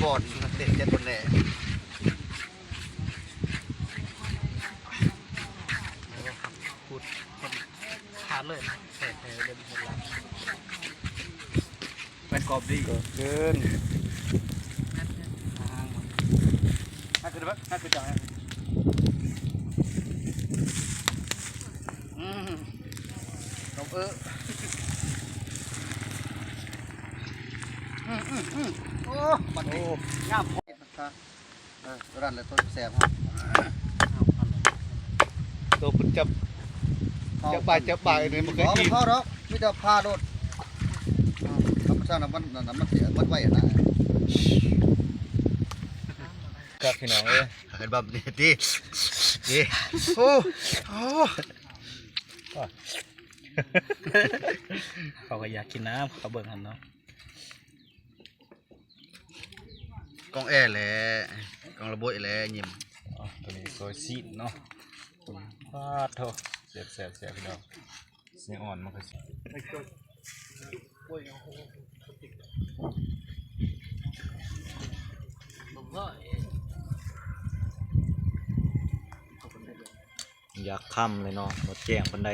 ປອດເຕັມເຈັດຄົນແດ່. ໂອ້ ຂາດເລີຍ ແທ້ໆເລີຍ ແມ່ນກອບດີ ເກີນ ຫາຂຶ້ນເບິ່ງ ຫາຂຶ້ນຈັງ ອືມ ກອບເອີ ອືມໆໆ ໂອ້ ມັນ ໂອ້ ງາມພໍ ເອີ ນັ້ນແຫຼະໂຕແຊບ ໂຕເພິ່ນຈັບ ຈັບບາຍ ຈັບບາຍນີ້ບໍ່ເຄີຍກິນ ບໍ່ພໍດອກ ມີແຕ່ພາໂລດ ທຳມະຊາດນະ ມັນ ມັນຊິໝົດໄວນະ ຄັກພີ່ນ້ອງເອີຍ ເຫັນບໍ່ນີ້ຕິ ຕິ ໂອ້ ໂອ້ ເຂົາກໍຢາກກິນນ້ຳ ເຂົາເບິ່ງຫັ້ນເນາະ. ກ້ອງແອແຫຼະ ກ້ອງລະບົຍແຫຼະ ຍິ້ມ ອໍ ໂຕນີ້ກ້ອຍຊີ້ນເນາະ ປາດໂທ້ ແຊບໆໆ ພີ່ນ້ອງ ຊີ້ນອ່ອນມັນກໍ ຢາກຄ່ຳເລີຍເນາະ ບໍ່ແຈ້ງປານໃດ.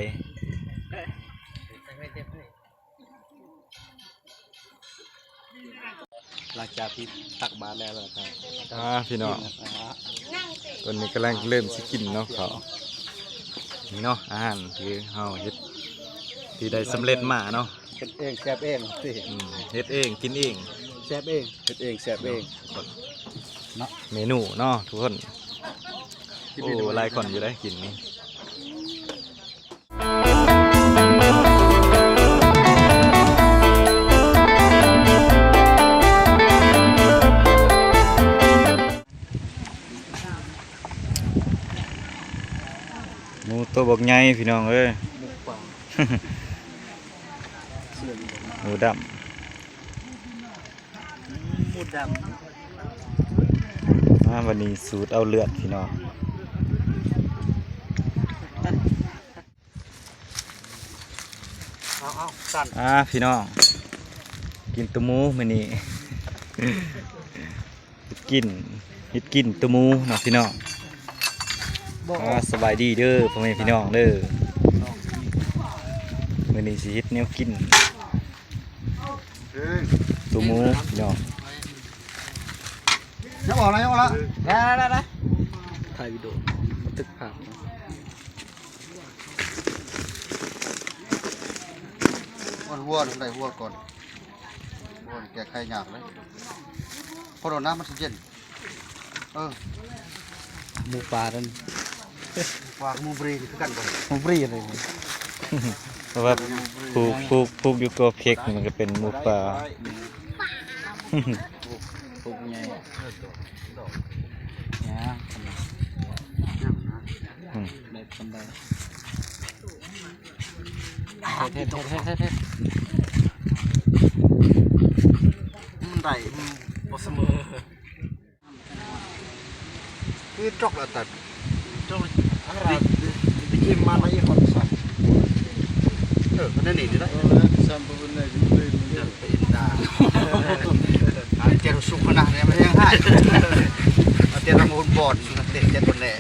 ຫຼັງຈາກທີ່ຕັກບາດແລ້ວ ແລ້ວກໍ ອ່າ ພີ່ນ້ອງ ຕອນນີ້ກຳລັງເລີ່ມຊິກິນເນາະ ເຂົ້າ ນີ້ເນາະ ອາຫານທີ່ເຮົາເຮັດ ທີ່ໄດ້ສຳເລັດມາເນາະ ເຮັດເອງແຊບເອງ ອືມ ເຮັດເອງກິນເອງ ແຊບເອງ ເຮັດເອງແຊບເອງເນາະ ເມນູເນາະທຸກຄົນ ໂອ້ ຫຼາຍຄົນຢູ່ເດ້ກິນນີ້. ໝູໂຕບັກໃຫຍ່ພີ່ນ້ອງເອີຍ ໝູປ່າ ໝູດຳ. ໝູດຳ ມາ ວັນນີ້ສູດເອົາເລືອດພີ່ນ້ອງ ເອົາໆ ສັ່ນ ອ່າ ພີ່ນ້ອງ ກິນໂຕໝູມື້ນີ້ ເຮັດກິນ ເຮັດກິນໂຕໝູເນາະພີ່ນ້ອງ ບໍ່ອອກ ອ່າ ສະບາຍດີເດີພໍ່ແມ່ພີ່ນ້ອງເດີ ມື້ນີ້ຊິເຮັດແນວກິນ ໂຕໝູພີ່ນ້ອງ ຍັງອອກນະ ຍັງອອກນະ ໄດ້ໆໆ ຖ່າຍວິດີໂອ ບັນທຶກພາບ ອ່ອນຫົວ ໄດ້ຫົວກ່ອນ ຫົວແກ້ໄຂຍາກເລີຍ ພໍໂດນນ້ຳມັນຊິເຢັນ. ເອີ ໝູປ່ານັ້ນ ໝູປ່າກັບໝູບຣີຄືກັນບໍ່? ໝູບຣີເລີຍ ເພາະວ່າຜູກ ຜູກ ຜູກຢູ່ກົກເພັກ ມັນກໍເປັນໝູປ່າ ຜູກໃຫຍ່ ອືມ ໄດ້ປານໃດ ເຮັດ ເຮັດ ເຮັດ ເຮັດ ເຮັດ ມັນໄດ້ ມັນບໍ່ສະເໝີ. ຄືຈອກລະຕັດ ຈອກລະຕັດ ໄປຈິມມາໃນຮອດສັນ ເອີ ອັນນີ້ນີ້ໄດ້ ເອີ ຊຳປະເປັນໄດ້ ເປັນໄດ້ ເປັນໄດ້ ອາ ເຈັດສຸກຂະໜາດນີ້ມັນຍັງຫາຍ ອາ ເຈັດລະມຸນບອດ ເຕັມເຈັດຄົນແດ່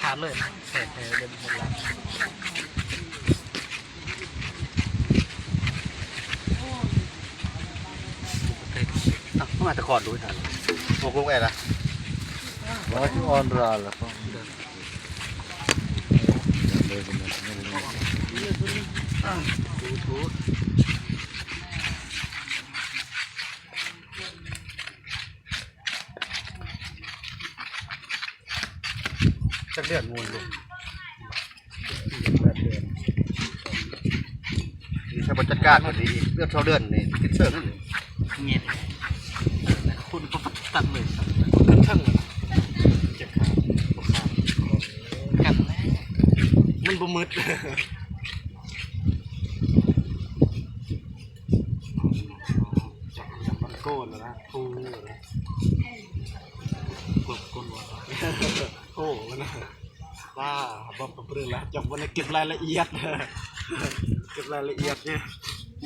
ຂາດເລີຍ ແທ້ໆເລີຍ ມາແຕ່ຄອນດູ ໂອ້ ກຸງແອລະ ວ່າຊິອອນລາລະ ຈັກເດືອນໝູນລູກ ແປດເດືອນ ນີ້ຖ້າບໍ່ຈັດການມັນນີ້ ເດືອນສອງເດືອນນີ້ຕິດເຊີງນັ້ນ ແມ່ນ ຄົນບໍ່ຕັດເລີຍ ຂຶ້ນເທິງແລ້ວນະ ຈະຂາດ ບໍ່ຂາດ ກັນແລ້ວ ມັນບໍ່ໝົດ ຈັກມັນໂກນແລ້ວນະ ໂອ້ ກົດກົນວ່າ ໂອ້ ນະ ວ່າ ບໍ່ປະເບີລະ ຈັກບໍ່ໄດ້ເກັບລາຍລະອຽດ. ເກັບລາຍລະອຽດແດ່ ນີ້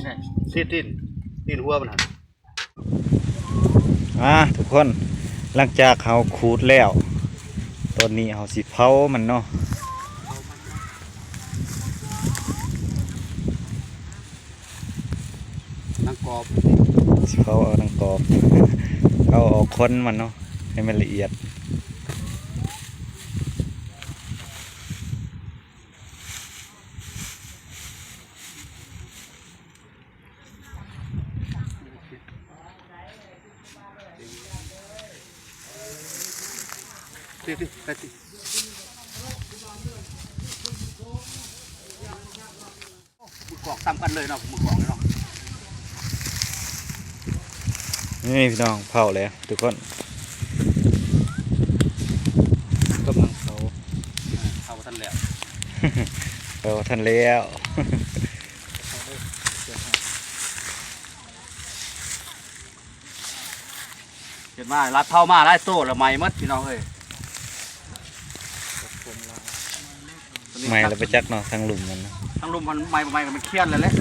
ແຫຼະ ຊີ້ນ ຕີນ ຕີນຫົວມັນຫັ້ນ. ອ່າ ທຸກຄົນ ຫຼັງຈາກເຮົາຂູດແລ້ວ ຕອນນີ້ເຮົາຊິເຜົາມັນເນາະ. ໜັງກອບ ຊິເຜົາເອົາໜັງກອບ ເອົາອອກຂົນມັນເນາະ ໃຫ້ມັນລະອຽດ. ຕິດໆ ໄປຕິດ. ມືກອງຊ້ຳກັນເລີຍເນາະ ມືກອງເນາະ. ນີ້ພີ່ນ້ອງ ເຜົາແລ້ວທຸກຄົນ ກຳລັງເຜົາ ເຜົາບໍ່ທັນແລ້ວ ເຜົາບໍ່ທັນແລ້ວ. ເຮັດມາຫຼາຍ ເຜົາມາຫຼາຍໂຕແລ້ວ ໄໝ້ໝົດພີ່ນ້ອງເອີຍ. ໄໝ້ແລ້ວໄປຈັກເນາະ ທາງລຸ່ມມັນນະ ທາງລຸ່ມມັນໄໝ້ບໍ່ໄໝ້ກໍມັນຄຽນແລ້ວແຫຼະ.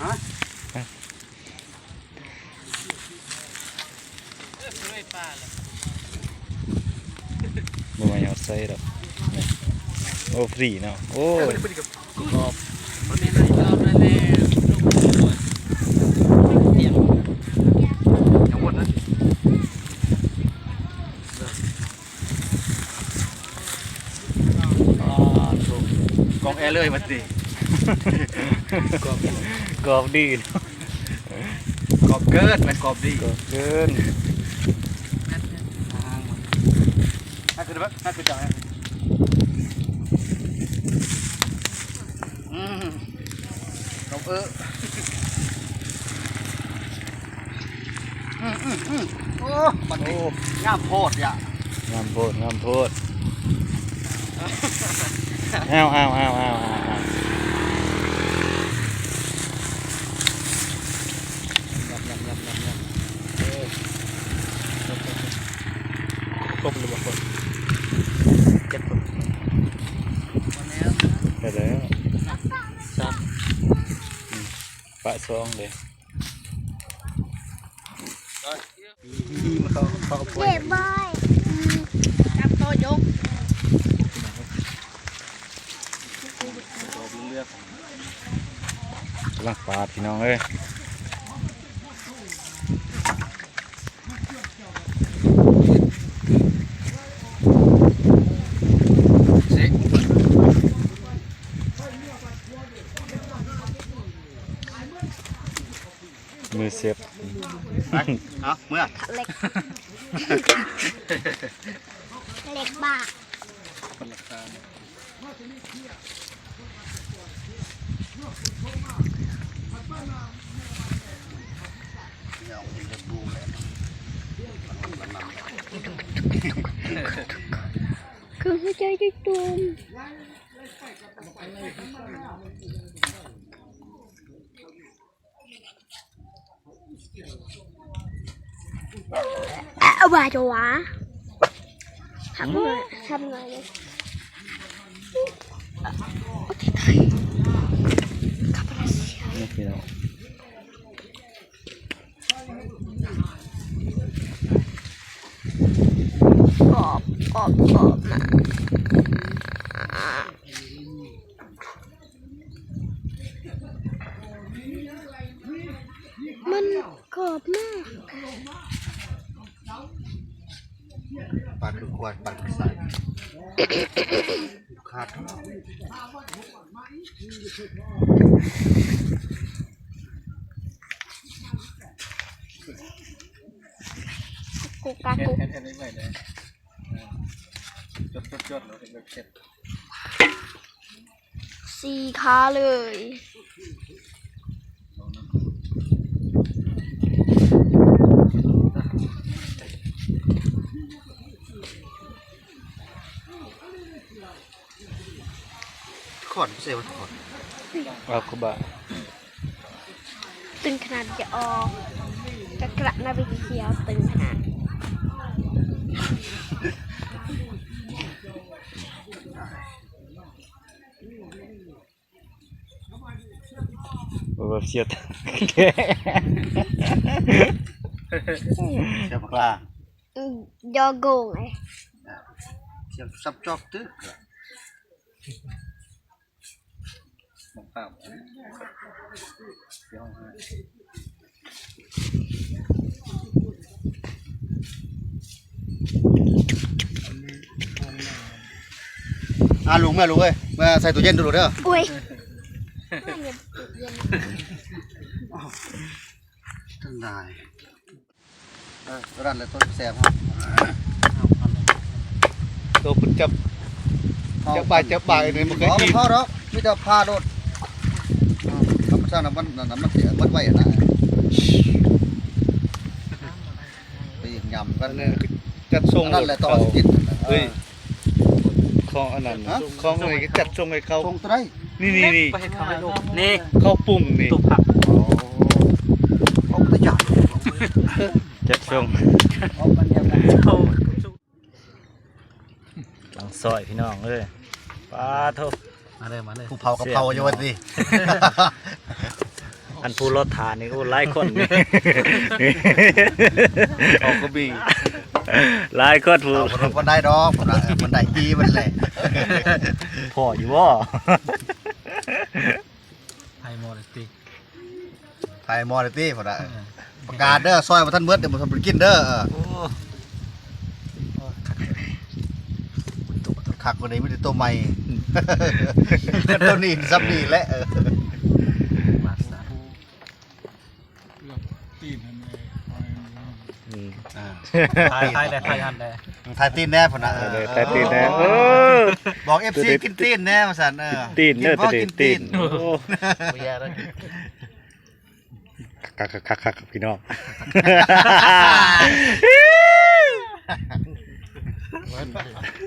ຮະ? ບໍ່ໄໝ້ຮອດໃສດອກ. ໂອ້ ຟຣີເນາະ ໂອ້ຍ. ກອງແອເລີຍບັດນີ້ ກອບດີ ກອບດີ ກອບເກີນ ແມ່ນກອບດີ ກອບເກີນ. ອືມ ກອບເອີ ອືມ ອືມ ອືມ. ໂອ້ ມັນ ໂອ້ ງາມໂພດຢະ ງາມໂພດ ງາມໂພດ. ອ້າວ ອ້າວ ອ້າວ ອ້າວ ອ້າວ ອ້າວ. ຍັບ ຍັບ ຍັບ ຍັບ ຍັບ ເອີ ຄົບ ຄົບ ຄົບ ຄົບ ຄົບ ຄົບ ຄົບ ເຈັດຄົນ ໄດ້ແລ້ວ ໄດ້ແລ້ວ ສາມ ອືມ ປະສອງເດ້. ເດບອຍ ອືມ ຈັບໂຕຍົກ ກຳລັງປາດ ພີ່ນ້ອງເອີຍ. ມືເຊັບ ໄປ ເອົາ ເມືອ ເຫຼັກ ເຫຼັກບ້າ. ຄືຫົວໃຈຕຸ້ມໆ. ອາ ວ່າຈະວ່າ ທຳໜ້ອຍ ທຳໜ້ອຍເລີຍ. ໂອເຄ ໄດ້ ກັບມາເລເຊຍ ນີ້ພີ່ນ້ອງ ກອບ ກອບ ກອບມາ. ມັນກອບມາກ. ປານຄືຄວາຍ ປານຄືສາຍ ຂາດ. ກູກາກູ ເຮັດ ເຮັດ ເຮັດໄວ້ເດີ ຈົດ ຈົດ ຈົດ ເຮັດແບບເຊັດ. ສີ່ຂາເລີຍ. ຂອນ ໃສ່ວ່າຂອນ ເອົາຄືບາ ຕຶງຂະໜາດຈະອອກ ກະກະນະວິທະຍາຕຶງຂະໜາດ. ວ່າເສຍ ເສຍປາກລາ ອືມ ຢໍໂກງ ເສຍສັບຈອກຕຶກ ອ່າ ລຸງ ເມືອລູກເອີຍ ເມືອໃສ່ຕູ້ເຢັນດູລູກເດີ. ໂອ້ຍ ທັງຫຼາຍ. ເອີ ຕົວນັ້ນແຫຼະຕົວແຊບເຮົາ ໂຕພຸ້ນຈັບ ຈັບປາ ຈັບປານີ້ມັນກໍກິນ ບໍ່ພໍດອກ ມີແຕ່ຜ່າໂລດ ທຳມະຊາດນະ ມັນ ມັນເສຍໝົດໄວນະ ໄປຫຍັບກັນ ອັນນັ້ນຄືຈັດສົ່ງ ອັນນັ້ນແຫຼະຕ້ອງກິນ ເອີ ຂອງອັນນັ້ນ ຂອງອັນນີ້ຈັດສົ່ງໃຫ້ເຂົາ ສົ່ງຕົວໃດ? ນີ້ໆໆ ໄປເຮັດເຂົ້າໃຫ້ລູກ ນີ້ເຂົ້າປຸ້ງນີ້ ຕຸບຜັກ ອໍ ເອົາໄປຢາກ ຈັດສົ່ງ ເອົາໄປຢາກ ເອົາ ຫຼັງຊອຍພີ່ນ້ອງເອີຍ ປາໂທ ມາເດີ ມາເດີ ຜູ້ເຜົາກໍເຜົາຢູ່ວ່າຕິ ອັນຜູ້ລໍຖ້ານີ້ ໂອ້ ຫຼາຍຄົນນີ້ ເຂົາກໍມີ ຫຼາຍຄົນຜູ້ ເອົາບໍ່ໄດ້ດອກ ມັນໄດ້ທີ່ມັນແຫຼະ ພໍຢູ່ບໍ່? ໃຫ້ໝົດຕິ ໃຫ້ໝົດຕິ ພຸ້ນນະ ເອີ ປະກາດເດີ ຊອຍບໍ່ທັນໝົດ ດຽວບໍ່ທັນໄດ້ກິນເດີ ເອີ ໂອ້ ຄັກ ຄັກກວ່ານີ້ມີແຕ່ໂຕໃໝ່ ໂຕນີ້ຊ່ຳນີ້ແຫຼະ ເອີ ມາສະ ອືມ ອ່າ ຖ່າຍ ຖ່າຍແດ່ ຖ່າຍຫັ້ນແດ່ ຖ່າຍຕີນແດ່ພຸ້ນນະ ເອີ ຖ່າຍຕີນແດ່ ເອີ ບອກເອັຟຊີກິນຕີນແດ່ວ່າຊັ້ນ ເອີ ຕີນເດີ ກິນຕີນ ໂອ້ ບໍ່ແຍ່ເດີ ຄັກໆໆໆ ພີ່ນ້ອງ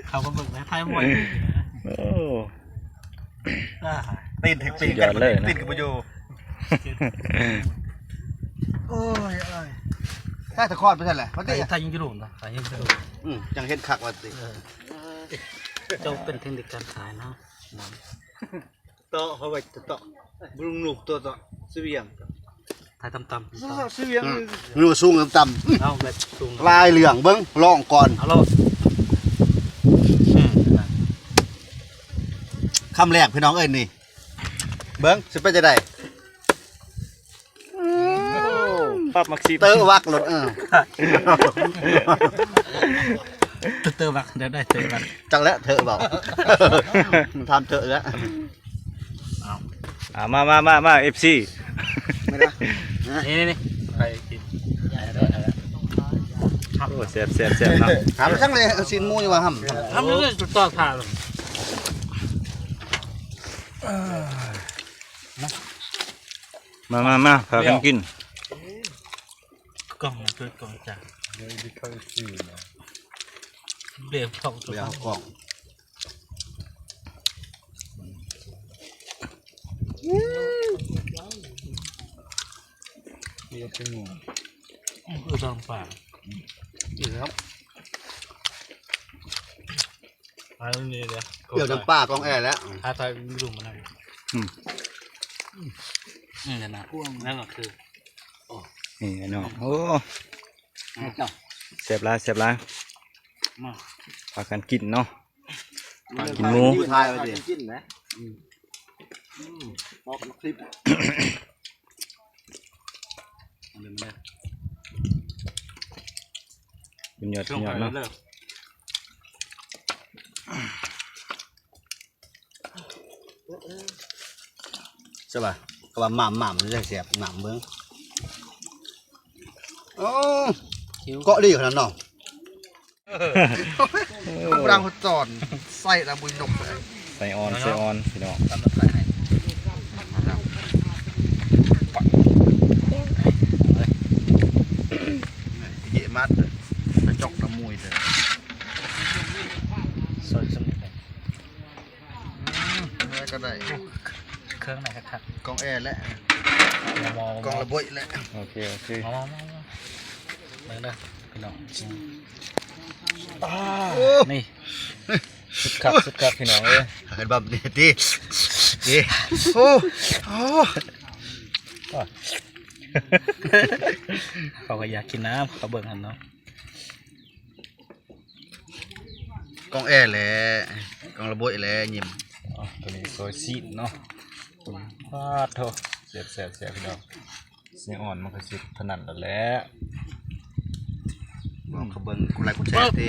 ເຂົາກໍເບິ່ງນະ ຖ່າຍມວຍ ໂອ້ ອ່າ ຕີນຖືກຕີນກັນ ສຸດຍອດເລີຍນະ ຕີນກໍບໍ່ຢູ່ ໂອ້ຍ ໂອ້ຍ ຖ້າຕະຄອນໄປຊັ້ນແຫຼະ ມັນຕິ ຖ້າ ຖ້າຍັງຢູ່ໂດນນະ ຖ້າຍັງຢູ່ໂດນ ອືມ ຈັ່ງເຫັນຄັກວ່າຕິ ເອີ ເຈົ້າເປັນເທັກນິກການຂາຍນະ ເຕາະເຂົາໄວ້ເຕາະ ບຳລຸງລູກເຕາະ ສະຫວຽງ ຖ່າຍຕ່ຳໆ ສະຫວຽງ ອືມ ມັນວ່າສູງຕ່ຳໆ ເອົາແບບສູງ ລາຍເລື່ອງເບິ່ງ ລອງກ່ອນ ເອົາໂລດ ອືມ ຄຳແລກພີ່ນ້ອງເອີຍນີ້ ເບິ່ງຊິເປັນຈັ່ງໃດ? ປັບມັກຊິ ເຕີວັກໂລດ ເອີ ເຕີວັກ ໄດ້ ໄດ້ເຕີວັກ ຈັກແຫຼະເຕີເວົ້າ ຖາມເຕີແລ້ວ ເອົາ ອ່າ ມາ ມາ ມາ ມາ ເອັຟຊີ ນີ້ ນີ້ ນີ້ ໄປກິນ ໂອ້ ແຊບໆໆເນາະ ຖາມຈັ່ງເລີຍ ຊີ້ນໝູຢູ່ວ່າຫຳ ຫຳຢູ່ນີ້ ຕອກຖ້າ ມາ ມາ ມາ ພາກັນກິນ ກ້ອງ ເປີດກ້ອງຈ້າ ເບບກ້ອງ ເບບກ້ອງ ອືມ ນີ້ກໍເປັນໝູ ອືມ ເອີ ຕຳປາ ອືມ ກິນແລ້ວ ອັນນີ້ເດ້ ປຽວນ້ຳປາກອງແອແລ້ວ ຖ້າໃສ່ລຸງມັນນັ້ນ ອືມ ອືມ ນັ້ນນະ ນັ້ນກໍຄື ນີ້ເນາະ ໂອ້ ແຊບຫຼາຍ ແຊບຫຼາຍ ມາ ພາກັນກິນເນາະ ກິນໝູ ຖ່າຍໄວ້ຕິ ກິນນະ ອືມ ອືມ ເອົາມາຄລິບ ເອົາເລີຍ ມາເລີຍ ສຸດຍອດ ສຸດຍອດເນາະ ແຊບບໍ່? ກໍວ່າໝ່ຳໆ ມັນຈັ່ງແຊບ ໝ່ຳເບິ່ງ ໂອ້ ເກາະດີຂະໜາດເນາະ ເອີ ກຳລັງຫົດຈອນ ໃສ່ລະບຸຍນົກ ໃສ່ອ່ອນ ໃສ່ອ່ອນ ພີ່ນ້ອງ ຕຳລະໄທໃຫ້ ເຍະມາກ ກະຈອກນ້ຳມວຍເດີ ຊອຍຊຳນີ້ ອືມ ແລ້ວກໍໄດ້ ເຄື່ອງໃນຄັກໆ ກ້ອງແອແຫຼະ ກ້ອງລະບົຍແຫຼະ ໂອເຄ ໂອເຄ ມາ ມາ ມາ ມາ ເບິ່ງເດີພີ່ນ້ອງ ອ່າ ໂອ້ ນີ້ ສຸດຄັກ ສຸດຄັກພີ່ນ້ອງເອີຍ ເຫັນບໍ່ນີ້ຕິ ຕິ ໂອ້ ໂອ້ ເຂົາກໍຢາກກິນນ້ຳ ເຂົາເບິ່ງຫັ້ນເນາະ. ກ້ອງແອແຫຼະ ກ້ອງລະບົຍແຫຼະ ຍິ້ມ. ອໍ ຕົວນີ້ຊອຍຊີ້ນເນາະ. ປາດໂທ້ ແຊບໆໆ ພີ່ນ້ອງ. ແຊວອ່ອນມັນກໍຊິຖະໜັດແລ້ວແຫຼະ. ບອກເຂົາເບິ່ງ ກົດໄລກົດແຊຕິ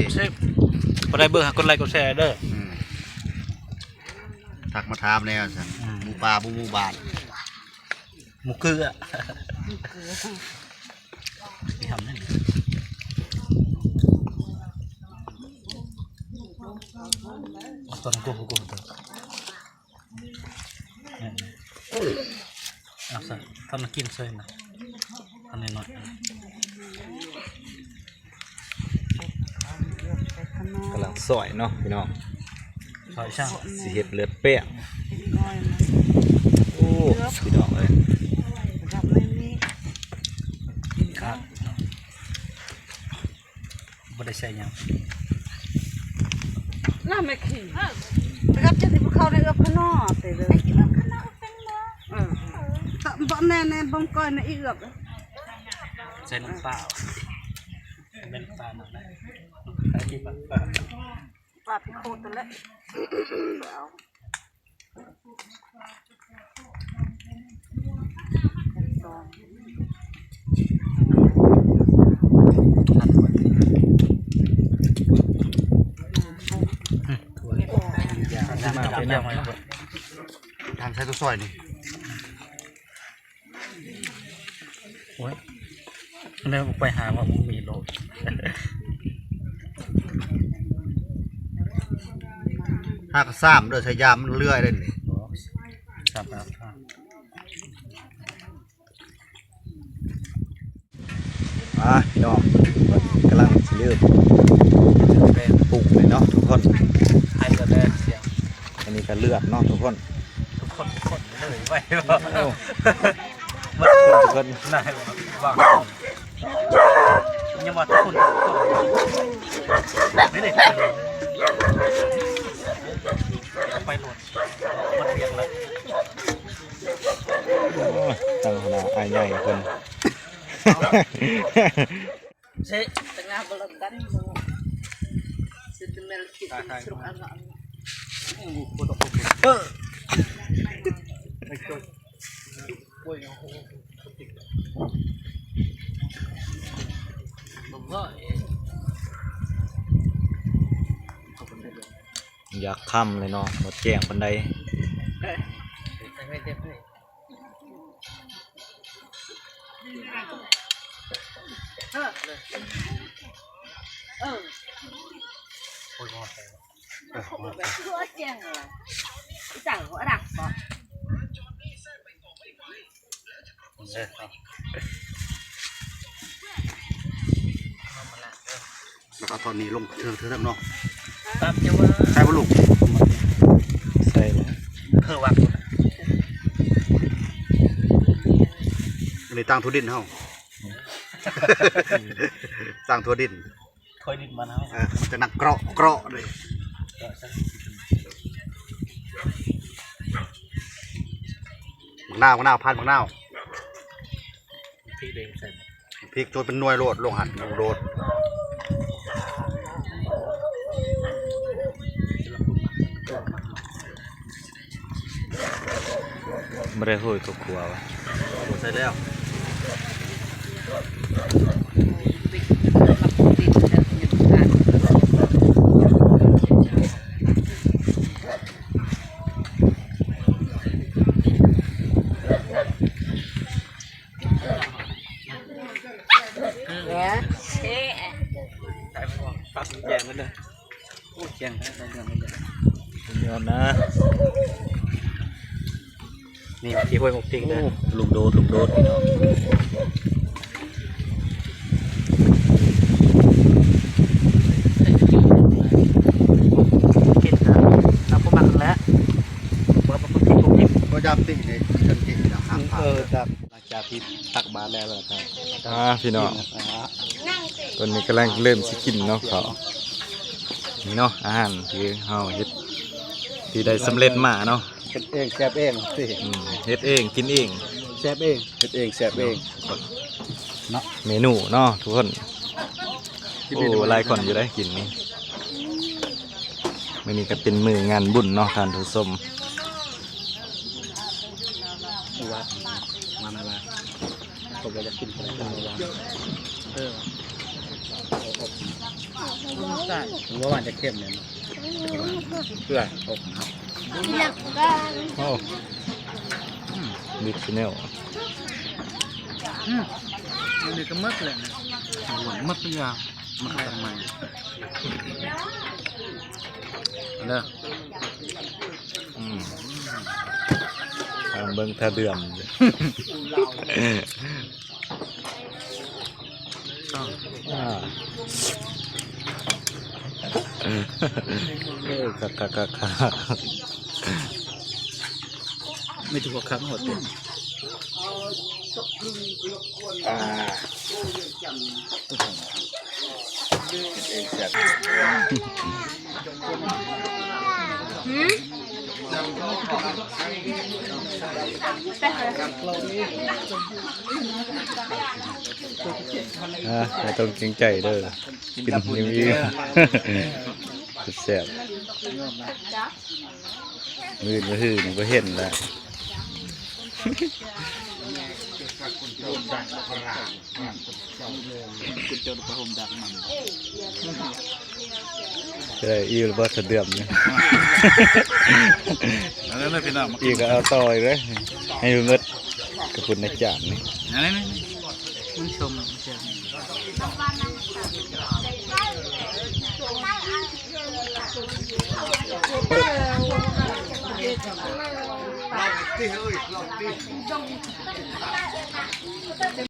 ຜູ້ໃດເບິ່ງ ກົດໄລກົດແຊເດີ. ອືມ ທັກມາຖາມແດ່ຊັ້ນ. ອືມ ໝູ່ປ່າ ໝູ່ ໝູ່ບ້ານ ໝູ່ເກືອ ໄປທຳນັ້ນ ເອົາຕົວນັ້ນ ໂກໂກ້ ເອົາຊະ ທຳມາກິນເຊີຍນະ ທຳໜ້ອຍໆ. ກຳລັງຊອຍເນາະພີ່ນ້ອງ ຊອຍຊ່າງ ຊິເຮັດເລືອດແປ້ງ. ໂອ້ ພີ່ນ້ອງເອີຍ ຄັກ. ບໍ່ໄດ້ໃສ່ຫຍັງ ລະແມ່ຂີ້ ໄປກັບເຈົ້າຊິບໍ່ເຂົ້າໃນເອືອບຂະໜໍ່ເຕີເດີ. ເອີ ບໍ່ແນ່ໆ ບໍ່ກ້ອຍໃນອີເອືອບ ໃສ່ນ້ຳປາ ແມ່ນປານັ້ນແຫຼະ ປາພິໂຄດນັ້ນແຫຼະ ເອົາ. ທາງໃຊ້ຕົວຊອຍນີ້. ໂອ້ຍ ແລ້ວໄປຫາວ່າບໍ່ມີໂລດ ຫາກະສາມເດີ ໃຊ້ຢາມມັນເລື່ອຍເດ້ນີ້ ສາມແລ້ວ. ອ່າ ພີ່ນ້ອງ ກຳລັງຊິເລີ່ມປຸງເລີຍເນາະທຸກຄົນ ໃຫ້ເຫຼືອແຕ່ສຽງ ອັນນີ້ກໍເລືອດເນາະທຸກຄົນ ທຸກຄົນ ທຸກຄົນເລີຍໄວ້ ໂອ້ ທຸກຄົນ ນາຍວ່າ ຍັງວ່າທຸກຄົນ ທຸກຄົນ ນີ້ເດ້ ໄປໂລດ ໝົດວຽກແລ້ວ. ໂອ້ຍ ຕັ້ງຫົວໜ້າອ້າຍໃຫຍ່ເພິ່ນ ເຊ ຕະງາບໍ່ລະກັນ ເຊຕະແມລກິດສະລຸກອັນລະອັນ ເອີ ຢາກຄ່ຳເລີຍເນາະ ບໍ່ແຈ້ງປານໃດ. ແລ້ວກໍເອົາທ່ອນນີ້ລົງເທິງໆເນາະ ຕາມຈະວ່າ ໃສ່ບໍ່ລູກ? ໃສ່ແລ້ວ ເອີ ວາງ ອັນນີ້ຕ່າງຖົ່ວດິນເຮົາ ຕ່າງຖົ່ວດິນ ຖົ່ວດິນບ້ານເຮົາ ເອີ ມັນຈະໜັກເກາະເກາະເດ້ ໝາກນາວ ໝາກນາວ ພັນໝາກນາວ ພິກເດ້ໃສ່ ພິກໂຈນເປັນໜ່ວຍໂລດ ລົງຫັ້ນໂລດ ບໍ່ໄດ້ໂຫຍກໍຄົວວ່າ ໃສ່ແລ້ວ. ແກງມັນເດີ ໂອ້ ແກງໄດ້ເລື່ອງເລີຍ ສຸດຍອດນະ ນີ້ທີ່ຫ້ວຍໝົກພິກເດີ ໂອ້ ລູກໂດດ ລູກໂດດ ພີ່ນ້ອງ ກິນນະ ນຳຜູ້ມັກແຫຼະ ບໍ່ ບໍ່ກິນ ບໍ່ກິນ ບໍ່ຢາກຕິເດ້ ກິນ ກິນນະ ເອີ ຈັກ ຈາກທີ່ຕັກບາດແລ້ວ ແລ້ວກໍ ອ່າ ພີ່ນ້ອງ ອ່າ ຕອນນີ້ກຳລັງເລີ່ມຊິກິນເນາະເຂົ້າ ນີ້ເນາະ ອາຫານທີ່ເຮົາເຮັດ ທີ່ໄດ້ສຳເລັດມາເນາະ ເຮັດເອງ ແກະເອງ ອືມ ເຮັດເອງ ກິນເອງ ແຊບເອງ ເຮັດເອງແຊບເອງເນາະ ເມນູເນາະທຸກຄົນ. ໂອ້ ຫຼາຍຄົນຢູ່ເດ້ກິນນີ້. ມື້ນີ້ກໍເປັນມື້ງານບຸນເນາະທ່ານຜູ້ຊົມ. ວ່າ ວ່າ ວ່າ ເຂົາບໍ່ຢາກກິນກໍໄດ້ ເອີ ບໍ່ວ່າຈະເຄັມແມ່ນບໍ່ ເພື່ອ ໂອ້ ອືມ ມິກຊະແນວ ອືມ ອັນນີ້ກໍໝົດແລ້ວ ໝົດທຸກຢ່າງ ມັນກໍຕ້ອງໃໝ່ ເດີ ອືມ ເບິ່ງທ່າເດືອມ ອ່າ ເອີ ຄັກໆໆໆ ມີແຕ່ພວກຄັກໂຫດເດ. ອ່າ ເຮັດເອງແຊບ ຫືມ ອ່າ ບໍ່ຕ້ອງເກງໃຈເດີ ກິນຢູ່ ແຊບ ມື້ອື່ນມື້ຮືນີ້ບໍ່ເຫັນລະ ເຈົ້າໄດ້ອີ່ບໍ່ ສະເດືອມນີ້ ເອົາເລີຍພີ່ນ້ອງ ອີກກໍເອົາຕໍ່ອີກເລີຍ ໃຫ້ໝົດກະປຸ້ນໃນຈານນີ້ ນັ້ນໆ ມັນຊົມ ລອງຕິເອີຍ ລອງຕິ.